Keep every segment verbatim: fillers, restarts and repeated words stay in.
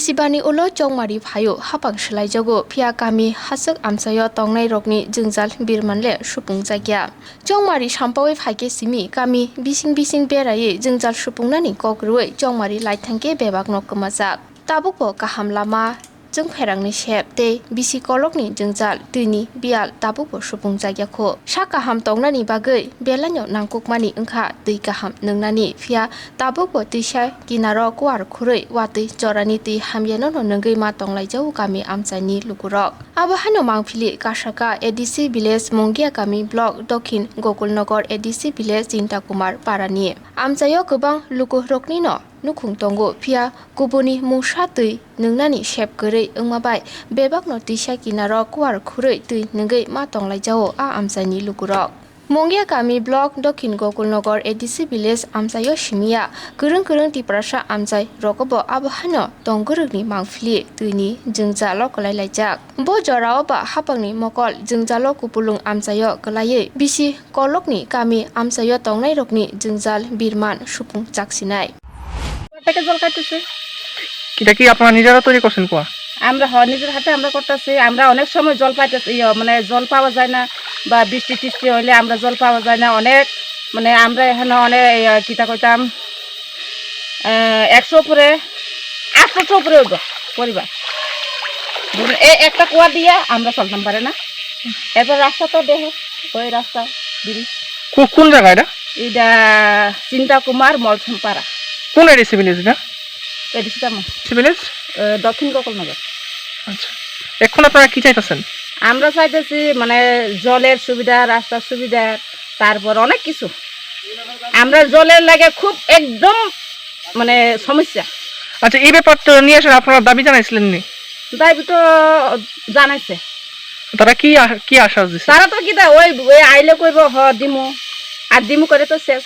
Chibani ulo chongmari phaio hapang swlaijago, phiya kami haswk amchaio tongnairokni jwngjal birmanle supungjakya. Chongmari sampaui phaikhe simi kami bising bising beraiwi jwngjal supungnani kok rwui chongmari laithangkhe bebakno kwmajak. Tabukbo kaham lama, chwngpherangni sep tei bisi kolokni jwngjal, twini biyal tabukbo supungjakya kho. Sak kaham tongnani bagwi belaino nangkukmani wngkha twi kaham nwngnani, phiya tabukbo twisa kinaro kuar khurui watwi jorani twi hamyano no nwngwi ma tonglaijao kami amchaini lukurok. Abo haino mangphili Kasaka A D C village, Mungia kami block, Dokhin Gokulnagar A D C village, Chinta Kumar parani amchaio kwbang lukurokni no nukhung tongo, phiya kubuni mungsa twi nwngnani sep kwrwi wngma bai bebakno twisa kinaro kuar khurui twi nwngwi ma tonglaijao a amchaini lukurok. Mungia kami block, Dokhin Gokulnagar A D C village amchaio simiya kwrwng kwrwng Tiprasa amchai rogobo abo haino tong gwrwkni mangphili twini jwngjalo kwlai laijak. Bo jorao ba hapangni mokol jwngjalo kupulung amchaio kwlaiwi bisi kolokni kami amchaio tongnairokni jwngjal birman supung chaksinai. থেকে জল খাইতেছে। এটা কি আপনারা নিজেরা তৈরি করছেন কুয়া? আমরা, হ, নিজের হাতে আমরা করতেছি। আমরা অনেক সময় জল পাইতেছি, ইয়ে, মানে, জল পাওয়া যায় না, বা বৃষ্টি টিষ্টি হইলে আমরা জল পাওয়া যায় না। অনেক, মানে, আমরা এখানে অনেক, ইয়ে, কিতা কইতাম, আহ, একশো উপরে, আটশোশো উপরে হইব পরিবার। বুঝলেন? এই একটা কুয়া দিয়ে আমরা চলতাম পারে না। এরপর রাস্তা তো দেখে, ওই রাস্তা, ব্রিজ। কো-, কোন জায়গা এটা? এটা চিন্তা কুমার মলসম পাড়া। কোন এডিসি ভিলেজ এটা? এডিসি তেমন। ADC village? আহ, দক্ষিণ গোকুলনগর। আচ্ছা, এখন আপনারা কি চাইতেছেন? আমরা চাইতেছি, মানে, জলের সুবিধা, রাস্তার সুবিধা, তারপর অনেক কিছু। আমরা জলের লাগে খুব একদম, মানে, সমস্যা। আচ্ছা, এই ব্যাপারটা নিয়ে আসলে আপনারা দাবি জানাইছিলেন নি? দাবি তো জানাইছে। তারা কি আ-, কি আশ্বাস দিছে? তারা তো কিতা ওই, ওই আইলে কইব, "হ, দিমু।" আর দিমু করে তো শেষ।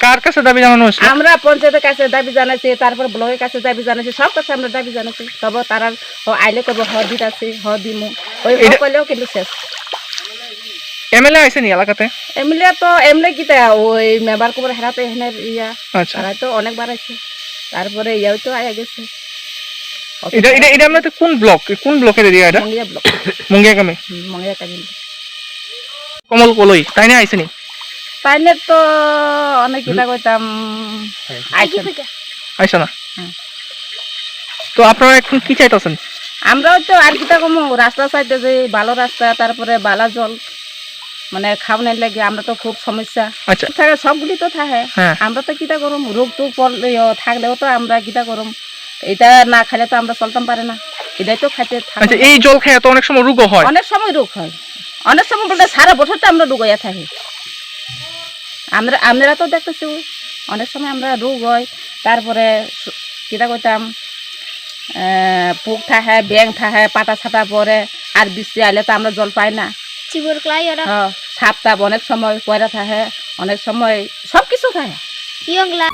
কার কাছে দাবি জানানো হয়েছিল? আমরা পঞ্চায়েতের কাছে দাবি জানাইছি, তারপর ব্লকের কাছে দাবি জানাইছি, সব কাছে আমরা দাবি জানাইছি। তবে তারা, "হ, আইলে কইব, হ, দিতাছি, হ, দিমু।" ওই হ এটা কইলেও কিন্তু শেষ। এমএলএ আইছে নি এলাকাতে? এমএলএ তো, এমএলএ কিতা, ওই মেম্বার কবর হেরাতে এখানে ইয়া, আচ্ছা। তারা তো অনেকবার আইছে। তারপরে ইয়াও তো আয়া গেছে। এটা, এটা, এটা আপনাদের কোন ব্লক? কোন ব্লকের এরিয়া এটা? মঙ্গিয়া ব্লক। মঙ্গিয়া গ্রামে? হুম, মঙ্গিয়া গ্রামে। কমল কলই, তাই না আইসেনি? তাইলে তো অনেক কিতা কইতাম, আইসে না। আইসে না? হুম। তো আপনারা এখন কি চাইতেছেন? আমরাও তো আর কিতা কমু, রাস্তা চাইতে যে ভালো রাস্তা, তারপরে ভালো জল, মানে খাওয়ানোর লাগে আমরা তো খুব সমস্যা। আচ্ছা। থাকে, সবগুলি তো থাকে। হ্যাঁ। আমরা তো কিতা করম, রোগ টোগ পড়লে, ইয়ো, থাকলেও তো আমরা কিতা করম, এটা না খাইলে তো আমরা চলতাম পারে না, এটাই তো খাইতে থাকো। আচ্ছা, এই জল খেয়ে তো অনেক সময় রোগও হয়। অনেক সময় রোগ হয়, অনেক সময় বলতে সারা বছর তো আমরা রোগ হইয়া থাকি। আমরা, আপনারা তো দেখতেছি, অনেক সময় আমরা রোগ হয়, তারপরে সু-, কিতা কইতাম, আহ, পোক থাকে, ব্যাং থাকে, পাতা ছাতা পরে, আর বৃষ্টি আইলে তো আমরা জল পাই না। চিবর ক্লাই ওরা। হ্যাঁ, সাপ টাপ অনেক সময় পরে থাকে, অনেক সময় সব কিছু থাকে। ইয়ংলা।